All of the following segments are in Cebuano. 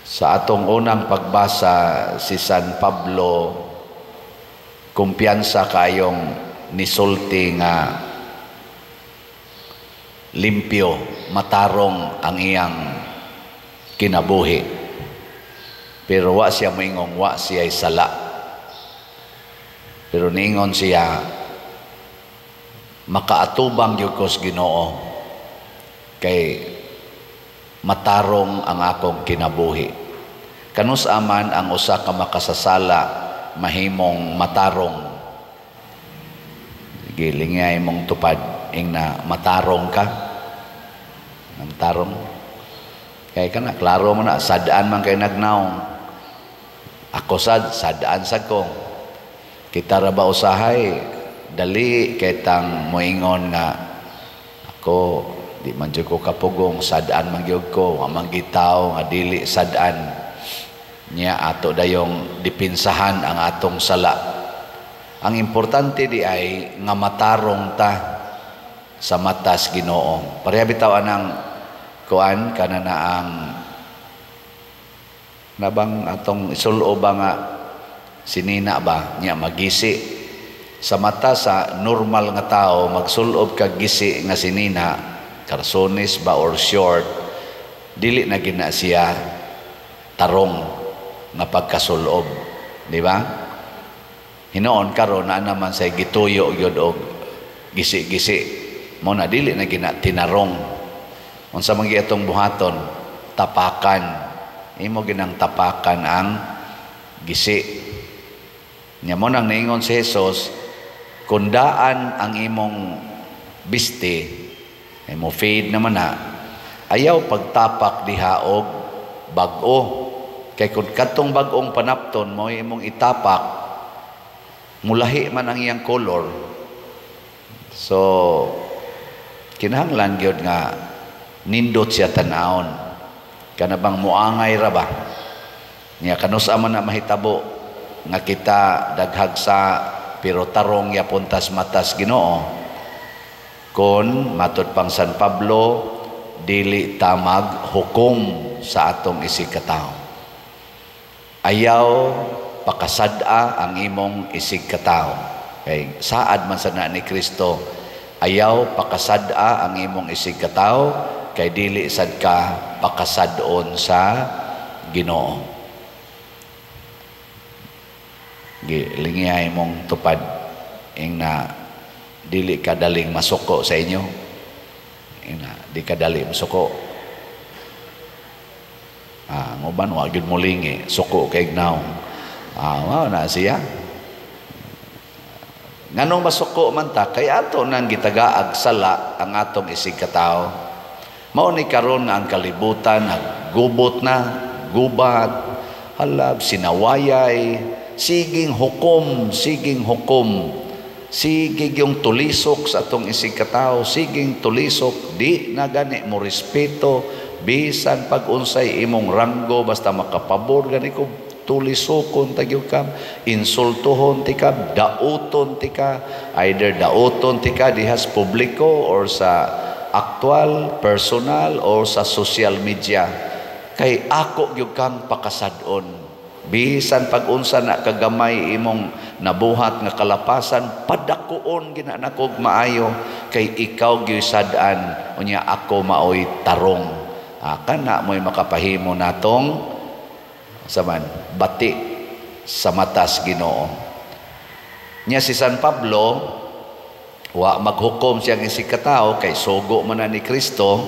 Sa atong unang pagbasa, si San Pablo kumpiyansa kayong nisulti nga limpyo, matarong ang iyang kinabuhi. Pero wa siya moingong wa siya sala. Pero niingon siya, "Makaatubang gyud ko sa Ginoo kay matarong ang akong kinabuhi." Kanus-a man ang usa ka makasasala mahimong matarong? Gilingay mong tupad, ing na matarong ka. Ang tarong. Kay kana klaro mo na, sad-an man kay nagnaong. Ako sad, sad-an sad ko. Kita ra ba usahay dali kay tang moingon nga ako di man jud ko kapugong, sad-an man gyud ko, wa man gitaw nga dili sad-an. Nya ato dayong dipinsahan ang atong sala. Ang importante di ay nga matarong ta sa matas Ginoo. Pareha bitaw anang kuan kana na ang nabang atong isulo ba nga sinina ba nya magisi. Sa mata sa normal nga tao, magsulob kag gisi nga sinina, karsones ba or short, dili na gina siya tarong nga pagkasulob, di ba? Hinoon karon na naman say gituyo gyud og gisi-gisi mo na, dili na gina tinarong. Unsa man atong buhaton? Tapakan. Imo ginang tapakan ang gisi nya. Mo nang niingon si Jesus, kung daan ang imong biste ay mo fade naman na, ayaw pagtapak diha og bag-o, kay kung kadtong bag-ong panapton mo imong itapak, mulahi man ang iyang color. So kinahanglan gyud nga nindot siya tan-awon, kana bang muangay ra ba niya. Kanus-a man na mahitabo nga kita daghag sa pero tarong yapon tas matas Ginoo kon matud pang San Pablo, dili ta maghukom sa atong isig katawo. Ayaw pakasad-a ang imong isig katawo, kay saad man sa na ni Kristo, ayaw pakasad-a ang imong isig katawo kay dili sad ka pakasad-on sa Ginoo. Lingiyay mong tupad, ing na dili ka daling masuko sa inyo. Ing na di ka dali masuko. Ah, nguban wa gyud mo lingi, suko kay gnaw. Ah, mao na siya. Nganong masuko man ta? Kay ato nang gitagaag sala ang atong isig katawo. Mao ni karon nga ang kalibutan naggubot na, gubat, halab, sinawayay, siging hukom, siging hukom, sige yung tulisok sa atong isig katawo, siging tulisok, di na gani mo respeto, bisan pag unsay imong ranggo, basta makapabor gani ko, tulisokon tagyo ka, insultuhon ti ka, dauton ti ka, either dauton ti ka dihas publiko or sa actual, personal, or sa social media. Kay ako gyud kang pakasad-on. Bisan pag-unsa na kagamay imong nabuhat nga kalapasan, padakuon gina nako maayo kay ikaw gyud sad-an, unya ako maoy tarong. Ah, kana mo'y makapahimo natong saman bati sa matas Ginoo. Nya si San Pablo wa maghukom siyang isig katawo kay sugo man na ni Kristo.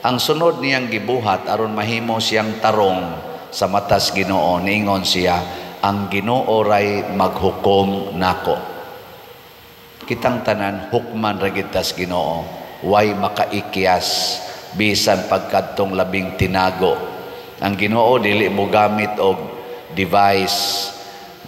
Ang sunod niyang gibuhat aron mahimo siyang tarong sa matas Ginoo, ningon siya, "Ang Ginoo ray maghukom nako." Kitang tanan hukman ra gid tas Ginoo, way makaikyas bisan pagkadtong labing tinago. Ang Ginoo dili mo gamit og device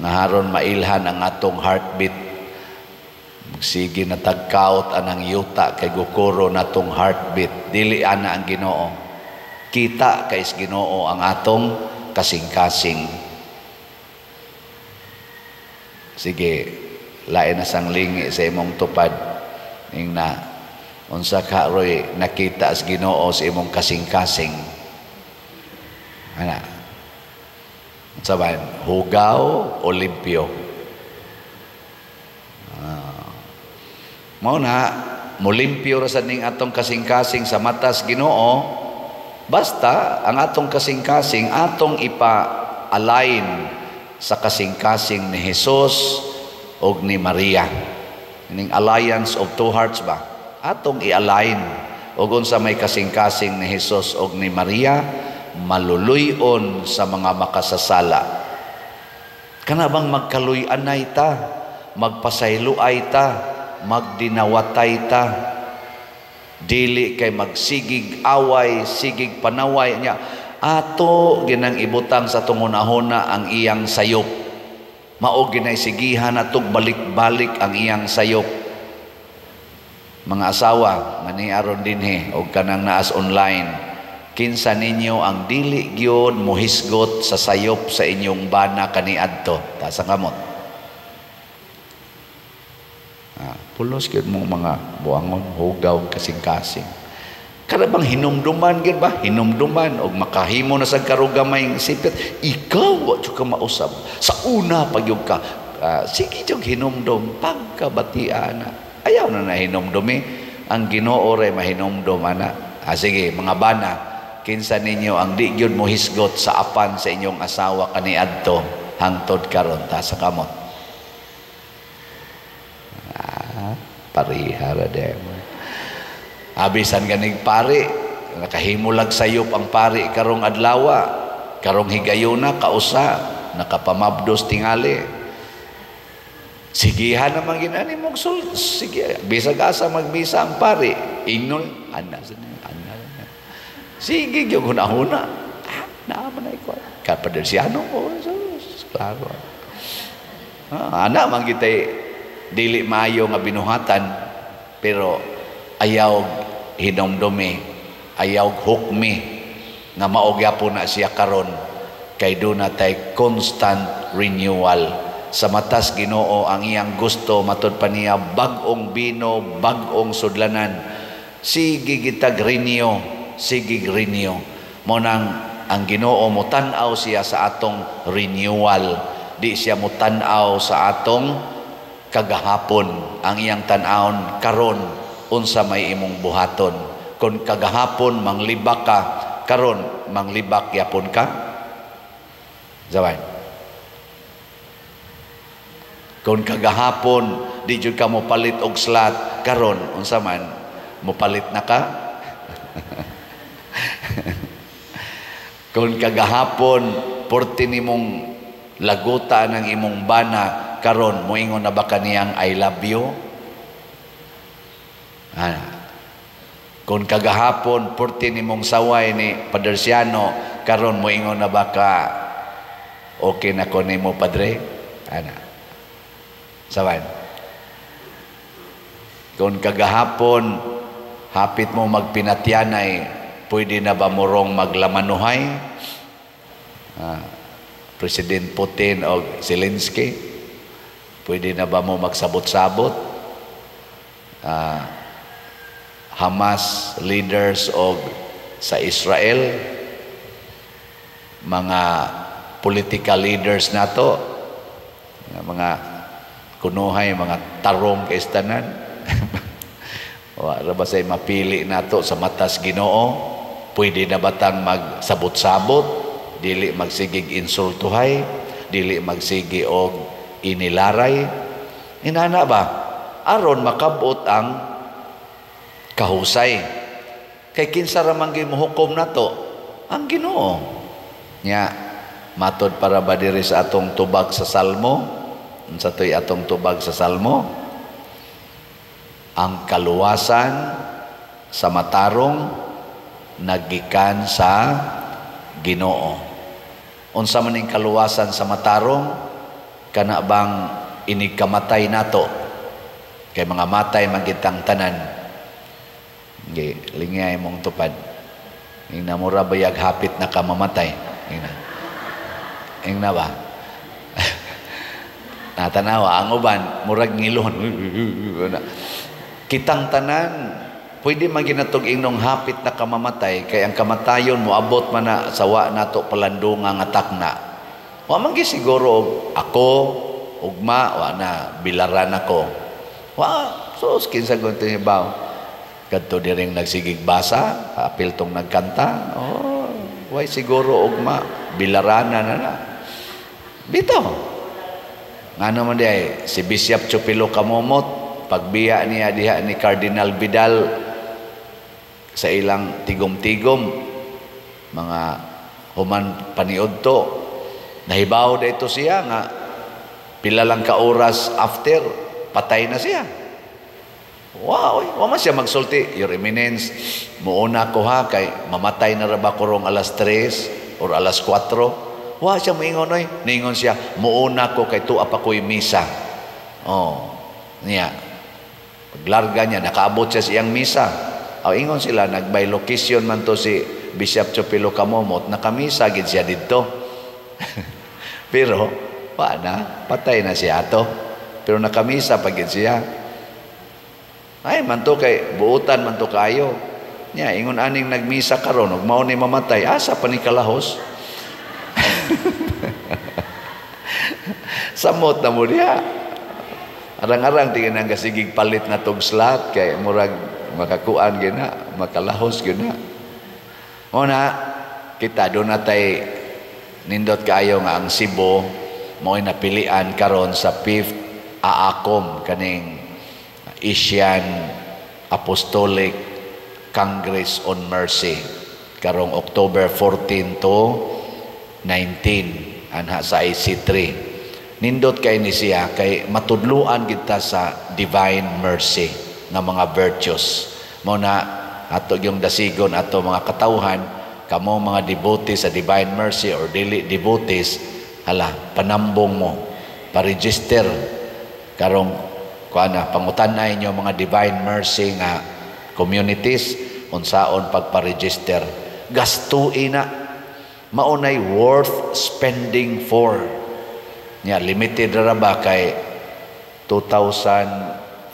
nga haron mailhan ang atong heartbeat. Sige na tagkaot anang yuta kay gukuro natong heartbeat. Dili ana ang Ginoo. Kita kay Ginoo ang atong kasing-kasing. Sige, lain na sang lingi sa imong tupad. Ing na unsa ka roy nakita sa Ginoo sa imong kasing-kasing. Ana. Saban, hugaw o limpyo? Mao na mulimpyo ra sad ning atong kasing-kasing sa matas Ginoo, basta ang atong kasing-kasing atong ipa-align sa kasing-kasing ni Jesus og ni Maria. Ining alliance of two hearts ba? Atong i-align og unsa may kasing-kasing ni Jesus og ni Maria, maluluy-on sa mga makasasala. Kana bang magkaluy-anay ta, magpasayloay ta, magdinawatay ta, dili kay magsigig away, sigig panaway niya. Ato ginang ibutang sa tungunahuna ang iyang sayop. Mao ginay sigihan atog balik-balik ang iyang sayop. Mga asawa, ngani aron dinhi og kanang naas online, kinsa ninyo ang dili gyud mohisgot sa sayop sa inyong bana kaniadto? Taas ang kamot. Pulos gyud mo mga buangon, hugaw, kasing-kasing. Kada bang hinumduman gyud ba? Hinumduman og makahimo na sa karugamay sipit, ikaw wa jud ka mausab. Sa una pag gyud ka, sige jud hinumdum pagkabatia na. Ayaw na na hinumdumi. Ang Ginoo ray mahinumdum ana. Sige, mga bana, kinsa ninyo ang di gyud mohisgot sa apan sa inyong asawa kaniadto hangtod karon? Taas sa kamot. Pareha ra demo. Abisan ganig pari, nakahimulag sayop ang pari karong adlawa, karong higayuna kausa, nakapamabdos tingali. Sigihan naman ginani mong sul, sige, bisag asa magbisa ang pari, ingnon ana ana. Sige gyud hunahuna. Naa man ay ko. Kapadersiano ko, klaro. Ana man kitay dili maayo nga binuhatan, pero ayaw hinumdumi, ayaw hukmi nga mao gyapon na siya karon, kay duna tay constant renewal. Sa matas Ginoo ang iyang gusto matud pa niya bag-ong bino, bag-ong sudlanan. Sige gitag renew, sige renew. Mo nang ang Ginoo motan-aw siya sa atong renewal, di siya motan-aw sa atong kagahapon. Ang iyang tan-awon karon, unsa may imong buhaton. Kung kagahapon manglibak ka, karon manglibak yapon ka. Zaway. Kung kagahapon di jud ka mopalit og slot, karon unsa man mopalit na ka? Kung kagahapon porti nimong laguta ng imong bana, karon moingon na ba kaniyang I love you? Kung kagahapon porti nimong saway ni Padersiano, karon moingon na ba ka okay na ko nimo padre? Ana. Sawan. Kung kagahapon hapit mo magpinatyanay, pwede na ba morong maglamanuhay? President Putin o Zelensky, pwede na ba mo magsabot-sabot? Hamas leaders o sa Israel, mga political leaders nato, mga kunuhay, mga tarong kaistanan. Wa ra ba say mapili nato sa matas Ginoo? Pwede na batang magsabot-sabot, dili magsigig insultuhay, dili magsigi og inilaray? Inana ba? Aron makabot ang kahusay. Kay kinsa ra man gimuhukom nato? Ang Ginoo. Nya matod para ba diri sa atong tubag sa Salmo? Unsa toy atong tubag sa Salmo? Ang kaluwasan sa matarong nagikan sa Ginoo. Unsa man ning kaluwasan sa matarong? Kana bang inigkamatay nato? Kay mga matay man kitang tanan. Gi lingay mong tupad. Ingna mura bayag hapit na ka mamatay. Ingna. Ingna ba? Natanawa ang uban murag ngilon. Kitang tanan pwede man ginatog inong hapit na kamamatay, kay ang kamatayon moabot man na sa wa nato palandunga nga takna. Wa man siguro ako ugma wa na bilaran ako. Wa so kinsa gunto ni baw. Kadto diring nagsigig basa, apil tong nagkanta. Oh, way siguro ugma bilarana na na. Bitaw. Ngano man diay si Bishop Chupilo Kamomot pagbiya niya diha ni Cardinal Vidal sa ilang tigom-tigom mga human paniudto, nahibaw da ito siya nga pila lang ka oras after patay na siya. Wow, oy, wa man siya magsulti, "Your Eminence, muuna ko ha kay mamatay na ra ba ko rong alas 3 or alas 4." Wa siya moingon oy. Ningon siya, "Muuna ko kay tuwa pa ko'y misa." Oh, niya. Paglarga niya, nakaabot siya sa iyang misa. O ingon sila, nag-by location man to si Bishop Chupilo Kamomot, nakamisa gid siya didto. Pero, wa na, patay na siya ato. Pero nakamisa pa gid siya. Ay, man to kay, buutan man to kayo. Nya, ingon aning nagmisa karon ug mao ni mamatay, asa pa ni kalahos? Samot na mo diha. Arang-arang tingin ang kasigig palit na tog slot kay murag makakuan gyud na, makalahos gyud na. Mo na kita do na tay nindot kaayo nga ang Cebu mo'y napilian karon sa 5th AACOM, kaning Asian Apostolic Congress on Mercy, karong October 14 to 19 anha sa IC3. Nindot kay ni siya kay matudluan kita sa divine mercy nga mga virtues. Mao na ato yung dasigon ato mga katawhan, kamo mga devotees sa divine mercy or dili devotees, hala panambong mo, pa-register karong kuana, pangutan-ay inyo mga divine mercy nga communities unsaon pagpa-register. Gastuin na, maunay worth spending for. Nya limited ra ba kay 2,500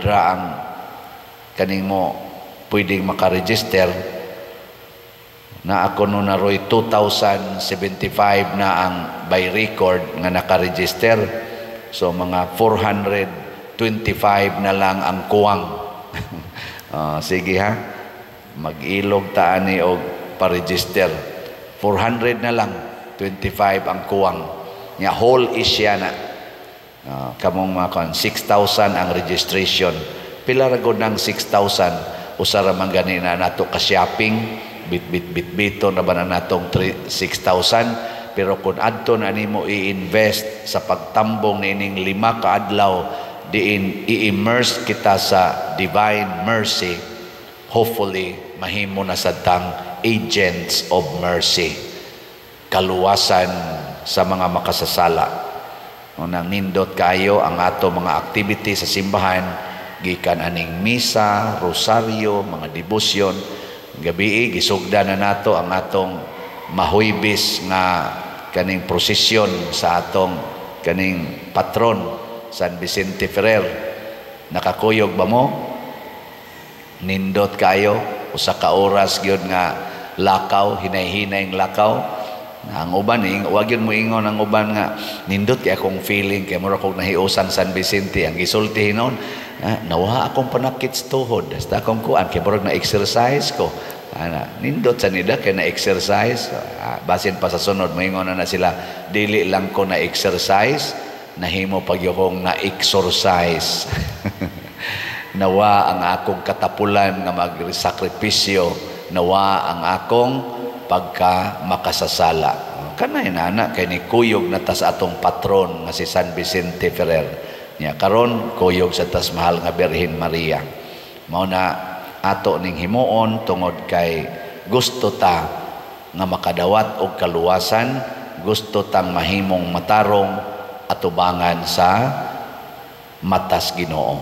ra ang kaning mo pwedeng makaregister. Na ako no naroy 2,075 na ang by record nga nakaregister. So mga 425 na lang ang kuwang. Sige ha, mag-ilog ta ani og pa-register. 400 na lang, 25 ang kuwang. Nya whole Asia na. Kamong mga kon 6,000 ang registration. Pila ra gud ng 6,000? Usa ra man gani na nato ka shopping, bit bit bit bito na ba na natong 6,000, pero kung adto na nimo i-invest sa pagtambong niining 5 ka adlaw diin i-immerse kita sa divine mercy, hopefully mahimo na sad tang agents of mercy, kaluwasan sa mga makasasala. Unang nindot kayo ang ato mga activity sa simbahan, gikan aning misa, rosaryo, mga debosyon. Gabii gisugda na nato ang atong mahuybis nga kaning prosesyon sa atong kaning patron San Vicente Ferrer. Nakakuyog ba mo? Nindot kayo, usa ka oras gyud nga lakaw, hinay-hinay ang lakaw. Ang uban, wag yun mo ingon ang uban nga nindot kay akong feeling kay mura kog nahiusan San Vicente. Ang gisulti hinon, nawa akong panakit sa tuhod, basta akong kuan kay murag na exercise ko. Ana, nindot sa nida kay na exercise. Basin pa sa sunod moingon na sila, dili lang ko na exercise, nahimo pag kong na exercise. Nawa ang akong katapulan nga magsakripisyo, nawa ang akong pagka makasasala. Kanay na kay ni kuyog na tas atong patron nga si San Vicente Ferrer. Nya karon kuyog sa tas mahal nga Birhen Maria. Mao na ato ning himuon tungod kay gusto ta nga makadawat og kaluwasan, gusto tang mahimong matarong atubangan sa matas Ginoo.